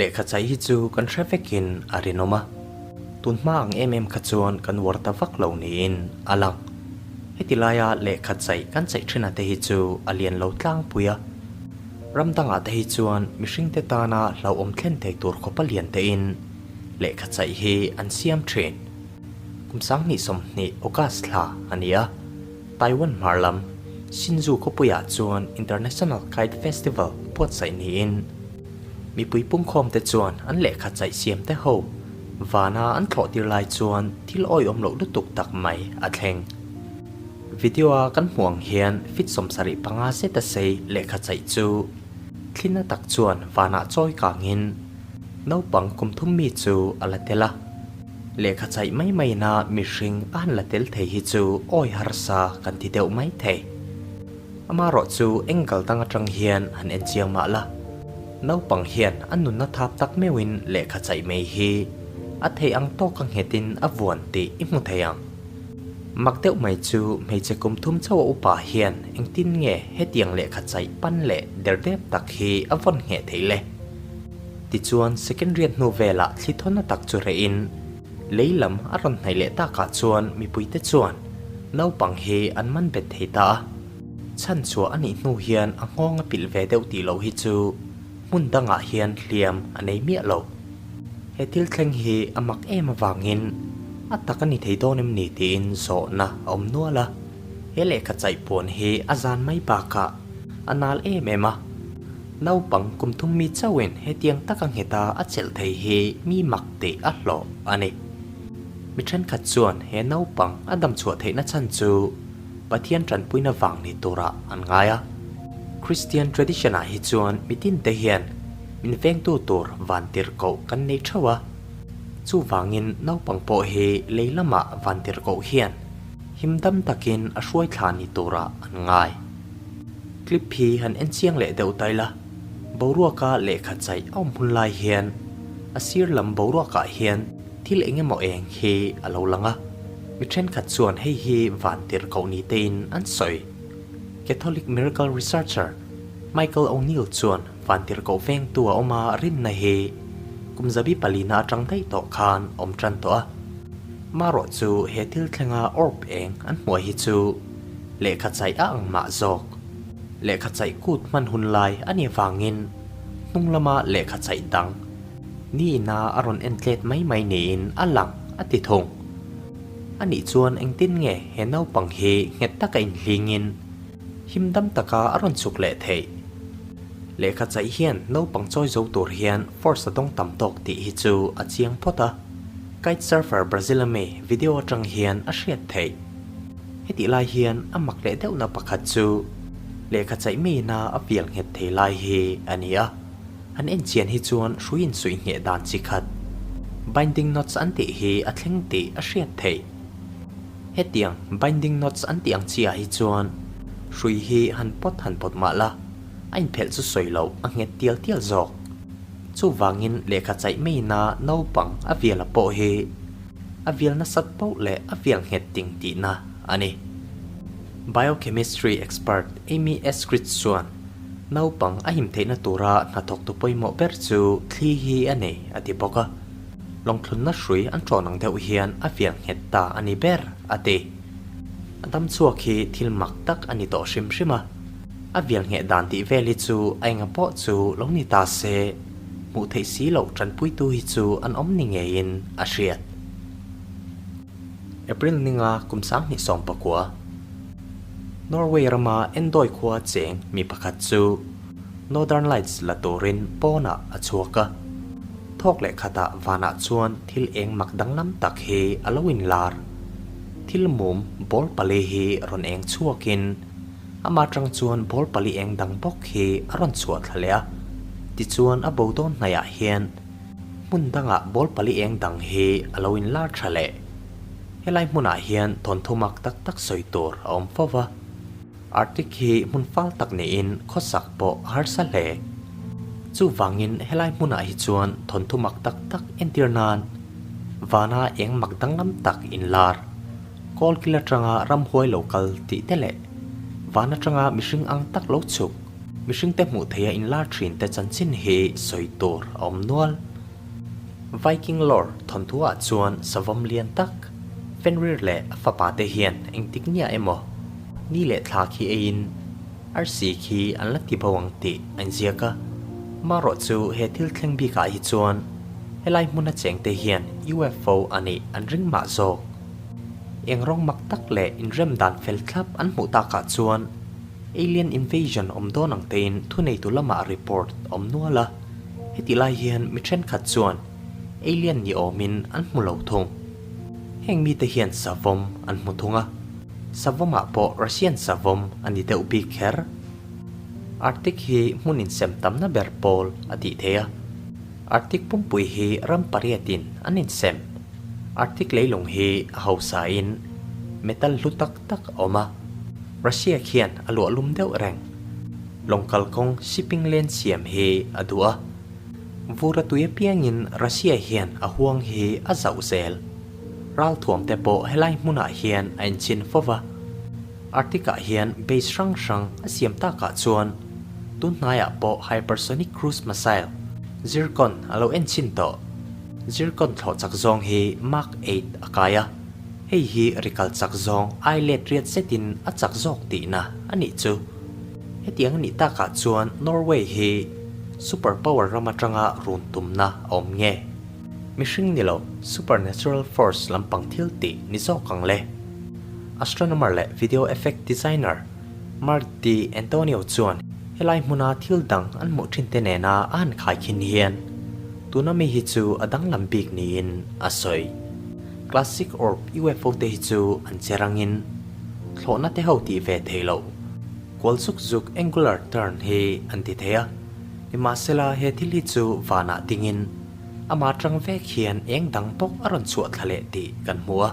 Lehkha chaih hi chu kan hre vekin a rinawm a, tun hma ang em em kha chuan kan uar ta vak lo niin a lang. Heti laia lehkha chaih kan chaih thin ate hi chu a lian lo tlangpui a, ram dangah te hi chuan mihringte tana hlauhawm thlen thei tur khawpa lian tein lehkha chaih hi an siam thin. Kum 2020 August thla a ni a, Taiwan hmar lam Hsinchu khawpuiah chuan International Kite Festival buatsaih niin mipui pungkhawmte chuan an lehkha chaih siamte ho vana an thlawh tir lai chuan thil awihawm loh lutuk tak mai a thleng. Video-a kan hmuh ang hian feet 75 zeta sei lehkha chaih chu thlina tak chuan vanah chawi kangin naupang kum thum mi chu a la tel a. Lehkha chaih mai maina mihring a han la tel thei hi chu awi harsa kan ti deuh mai thei. Amaherawh chu angle dang atang hian han en chiang mah la, naupang hian a nunna thap tak meuhin lehkha chaih mai hi a theih ang tawka nghetin a vuan tih i hmu thei ang. Mak deuh mai chu hmeichhe kum thum chauh a upa hian engtin nge hetiang lehkha chaih pan leh derdep tak hi a vawn ngheh theih le? Tichuan second riat hnu velah thli thawna tak chu rehin lei lam a rawn hnaih leh takah chuan mipuite chuan naupang hi an man bet thei ta a. Chhan chhuah a nih hnu hian a nghawng a pilh ve deuh tih loh hi chu hmun dangah hian hliam a nei miah lo. He thil thleng hi a mak em avangin a tak a ni thei dawn em ni tiin zawhna a awm nual a. He lehkha chaih puan hi a zan mai bakah a nal em em a. Naupang kum thum mi chauhin hetiang taka ngheta a chelh thei hi mi mak tih a hlawh a ni. Mi thenkhat chuan he naupang a dam chhuah theihna chhan chu Pathian tanpuina vang ni turah an ngai a. Christian tradition-ah hi chuan mi tinte hian min vengtu tur vantirhkoh kan nei theuh a. Chuvangin naupang pawh hi lei lamah vantirhkoh hian him dam takin a hruai thla ni turah an ngai. Clip hi han en chiang leh deuh ta ila, boruaka lehkha chaih a awm hun lai hian a sir lam boruakah hian thil eng emaw eng hi a lo lang a, mi thenkhat chuan hei hi van tirhkoh ni tein an sawi. Catholic miracle researcher Michael O'Neill chuan van tirhkoh vengtu a awm a rinna hi kum zabi palina atang daih tawh khan awm tan tawh a, marawh chu he thil thlenga orb eng an hmuai hi chu Lehkha chaih a ang mah zawk. Lehkha chaih kut hman hun lai a nih vangin hnung lama lehkha chaih dang ni ina a rawn en tlet mai mai niin a lang a ti thung. A nih chuan engtin nge he naupang hi nghet taka inhlingin him dam taka a rawn chhuk leh theih? Lehkha chaih hian naupang chawi zo tur hian force a dawng tam tawk tih hi chu a chiang phawt a, Kite surfer Brazil ami video atang hian a hriat theih. Hetih lai hian a mak leh deuhna pakhat chu lehkha chaih meiina a vial nghet thei lai hi a ni a, an en chian hi chuan hrui insuih ngheh dan chi khat, binding knots an tih hi a thleng tih a hriat theih. Hetiang binding knots an tih ang chiah hi chuan hrui hi han pawt han pawt mah la, a inphelh chu sawi loh a nghet tial tial zawk. Chuvangin lehkha chaih meiina naupang a vial a pawh hi A vial nasat poh leh a vial nghet ting tihna a ni. Biochemistry expert Amy Eskridge chuan naupang a him theihna tura hnathawktu pawimawh ber chu thli hi a nei a ti bawk a. Lawngthlunna hrui an ṭawn ang deuh hian a vial nghet ta a ni ber a ti. A dam chhuak hi thil mak tak a ni tawh hrim hrim a. A vial ngheh dan tih vel hi chu a enga pawh chu lo ni ta se. Hmuh theih si loh tanpuitu hi chu an awm ni ngeiin a hriat. April ninga kum 2019, Norway rama Endoy khua cheng mi pakhat chu Northern Lights la turin pawnah a chhuak a. Thawk leh khatah vanah chuan thil eng mak danglam tak hi a lo inlar. Thil mum ball pali hi rawn eng chhuakin Amah atang chuan ball pali eng dang bawk hi a rawn chhuah thla leh a, tichuan a bo dawn hnaiah hian hmun dangah ball pali eng dang hi a lo inlar tha leh. Helai hmunah hian thawnthu mak tak tak sawi tur a awm fo va, Arctic hi hmun fal tak niin khawsak pawh a harsa hle. Chuvangin helai hmunah hi chuan thawnthu mak tak tak entir nan vana eng mak danglam tak inlar. Kawlkil atanga ramhuai lo kal tih te leh van atanga mihring ang tak lo chhuk. Mihringte hmuh theiha inlar thinte chanchin hi sawi tur a awm nual. Viking lore thawnthuah chuan savawm lian tak, Fenrir leh a fapa te hian engtik nia emaw ni leh thla khi eiin arsi khi an la ti bo ang tih a inziak a. Marawh chu he thil thleng bikah hi chuan helai hmuna chengte hian UFO a nih an ring mah zawk. Eng rawng mak tak leh inrem dan fel thlap an hmuh takah chuan Alien invasion awm dawn ang tein thuneitu lamah report awm nual a, heti lai hian mi thenkhat chuan alien ni awmin an hmu lo thung. Heng mite hian savawm an hmu thung a, savawmah pawh Russian savawm a ni deuh bik kher. Arctic hi hmun insem tamna ber pawl a tih thei a, Arctic pumpui hi ram pariatin an insem. Arctic leilung hi a hausain metal hlu tak tak a awm a. Russia khian a luah lum deuh reng. Lawng kalkawng shipping lane siam hi a duh a. Vur a tui apiangin Russia hian a huang hi a zauh zel. Ralthuam te pawh helai hmunah hian a inchhin fo va. Arctic ah hian base hrang hrang a siam takah chuan tun hnaiah pawh hypersonic cruise missile Zircon a lo enchhin tawh. Zircon thlawh chak zawng hi Mach 8 a kai a. Hei hi rikal chak zawng ai let riat zetin a chak zawk tihna a nih chu. Hetiang a nih takah chuan Norway hi super power ram atanga run tumna a awm nge? Mihring ni lo supernatural force lampang thil tih ni zawk ang le. Astronomer leh video effect designer Mark Di Antonio chuan helai hmuna thil dang an hmuh thinte nena a han khaikhin hian tuna mi hi chu a danglam bik niin a sawi. Classic Orb UFO te hi chu an che rangin thlawhna te ho tih ve thei loh kual zuk zuk angular turn hi an ti thei a, nimahsela he thil hi chu vanah dingin amah atang vek hian eng dang bawk a rawn chhuah thla leh tih kan hmu a,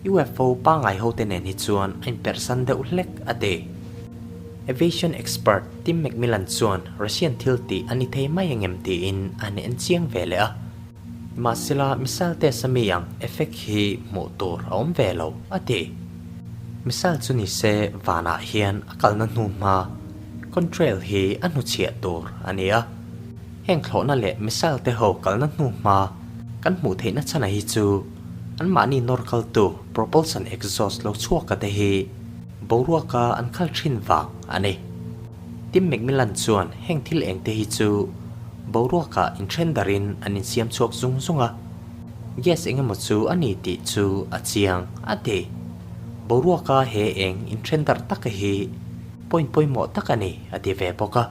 UFO pangngai ho te nen hi chuan a inperhsan deuh hlek a ti. Aviation expert Tim McMillan chuan Russian thil tih a ni thei mai angem tiin a han en chiang ve leh a. Mahsela missile test a mi ang effect hi hmuh tur a awm ve lo, a ti. Missile chu ni se vanah hian a kalna hnu hma contrail hi a hnuchhiah tur a ni a. Heng thlawhna leh missile te ho kalna hnu hma kan hmuh theihna chhana hi chu anmahni nawr kaltu propulsion exhaust lo chhuaka te hi boruaka an khal thin vang a ni. Tim McMillan chuan heng thil engte hi chu boruakah inthen darin an insiam chhuak zung zung a, gas eng emaw chu a ni tih chu a chiang a ti. Boruaka he eng inthen dar taka hi point pawimawh tak a ni a ti ve bawk a.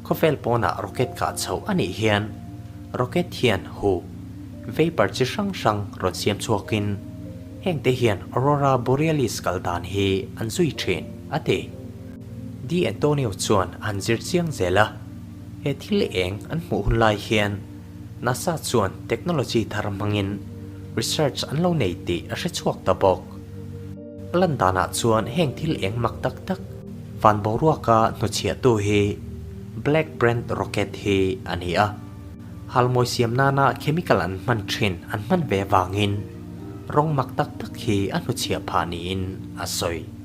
Khawvel pawnah rocket kah chhoh a nih hian rocket hian hu, vapor chi hrang hrang rawn siam chhuakin hengte hian aurora borealis kal dan hi an zui thin a ti. Di Antonio chuan an zir chiang zel a, he thil eng an hmuh hun lai hian NASA chuan technology thar hmangin research an lo nei tih a hre chhuak ta bawk. A lan danah chuan heng thil eng mak tak tak van boruaka hnuchhiahtu hi Black Brand rocket hi a ni a, halmawi siam nana chemical an hman thin an hman ve vangin rawng mak tak tak hi a hnuchhiah phah niin a sawi.